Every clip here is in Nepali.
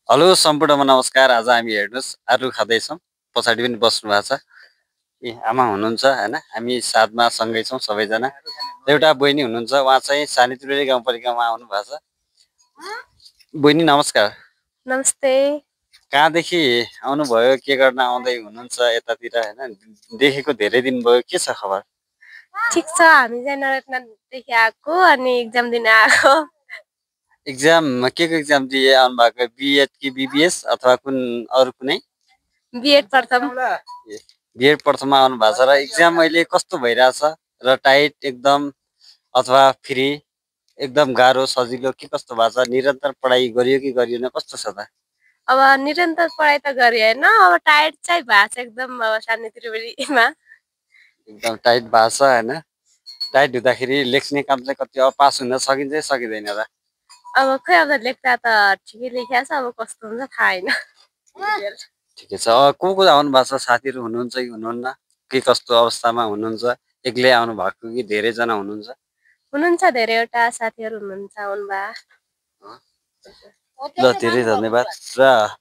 हेलो सम्पूर्णमा नमस्कार। आज हामी हेर्नुहोस् आलु खाँदैछौँ। पछाडि पनि बस्नु भएको छ। ए आमा हुनुहुन्छ होइन, हामी साथमा सँगै छौँ सबैजना। एउटा बहिनी हुनुहुन्छ, उहाँ चाहिँ सानीतिरै गाउँपालिकामा आउनु भएको छ। बहिनी नमस्कार। नमस्ते। कहाँदेखि आउनुभयो, के गर्न आउँदै हुनुहुन्छ यतातिर होइन? देखेको धेरै दिन भयो, के छ खबर? ठिक छ, हामी चाहिँ नरत्नदेखि आएको अनि एक्जाम दिन आएको। एक्जाम के को एक्जाम दिए आउनु भएको? बिएड कि बिबिएस अथवा अरू कुनै? बिएड प्रथम। बिएड प्रथममा आउनु भएको छ र एक्जाम अहिले कस्तो भइरहेछ र टाइट एकदम अथवा फ्री एकदम गाह्रो सजिलो के कस्तो भएको छ? निरन्तर पढाइ गरियो कि गरिएन, कस्तो छ त? अब निरन्तर पढाइ त गरे होइन, अब टायर्ड चाहिँ भएको छ एकदम। अब सानैतिरबेरीमा एकदम टाइट भएको छ होइन? टाइट हुँदाखेरि लेख्ने काम चाहिँ कति अब पास हुन सकिन्छ कि सकिँदैन र? अब खै अब लेख्दा त ठिकै लेखेको छ, अब कस्तो हुन्छ थाहा होइन। ठिकै छ। को आउनु भएको छ? साथीहरू हुनुहुन्छ कि हुनुहुन्न? के कस्तो अवस्थामा हुनुहुन्छ? एक्लै आउनु भएको कि धेरैजना हुनुहुन्छ? हुनुहुन्छ, धेरैवटा साथीहरू हुनुहुन्छ आउनुभयो। ल धेरै धन्यवाद। र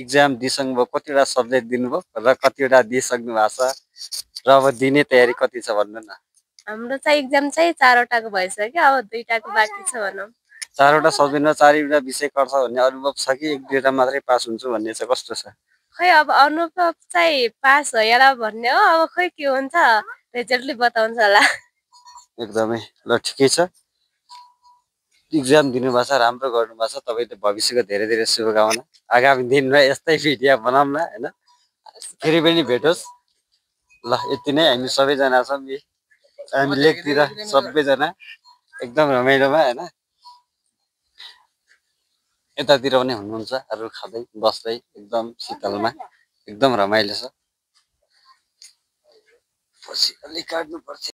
इक्जाम दिइसक्नुभयो, कतिवटा सब्जेक्ट दिनुभयो र कतिवटा दिइसक्नु भएको छ र अब दिने तयारी कति छ भन्नु न? हाम्रो चाहिँ इक्जाम चाहिँ 4वटाको भइसक्यो, अब 2टाको बाँकी छ भनौँ। 4वटा सब्जेक्टमा 4वटा विषय कर्छ भन्ने अनुभव छ कि 1-2टा मात्रै पास हुन्छु भन्ने चाहिँ कस्तो छ? खै अब अनुभव चाहिँ पास होला भन्ने हो, अब खै के हुन्छ रिजल्टले बताउँछ होला। एकदमै ल ठिकै छ। इक्जाम दिनुभएको छ, राम्रो गर्नुभएको छ। तपाईँले भविष्यको धेरै धेरै शुभकामना। आगामी दिनमा यस्तै भिडियो बनाऊँ न होइन? फेरि पनि भेटोस्। ल यति नै, हामी सबैजना छौँ। हामी लेकतिर सबैजना एकदम रमाइलोमा होइन? यतातिर पनि हुनुहुन्छ, अरू खाँदै बस्दै एकदम शीतलमा एकदम रमाइलो छ। पछि अलि काट्नुपर्छ।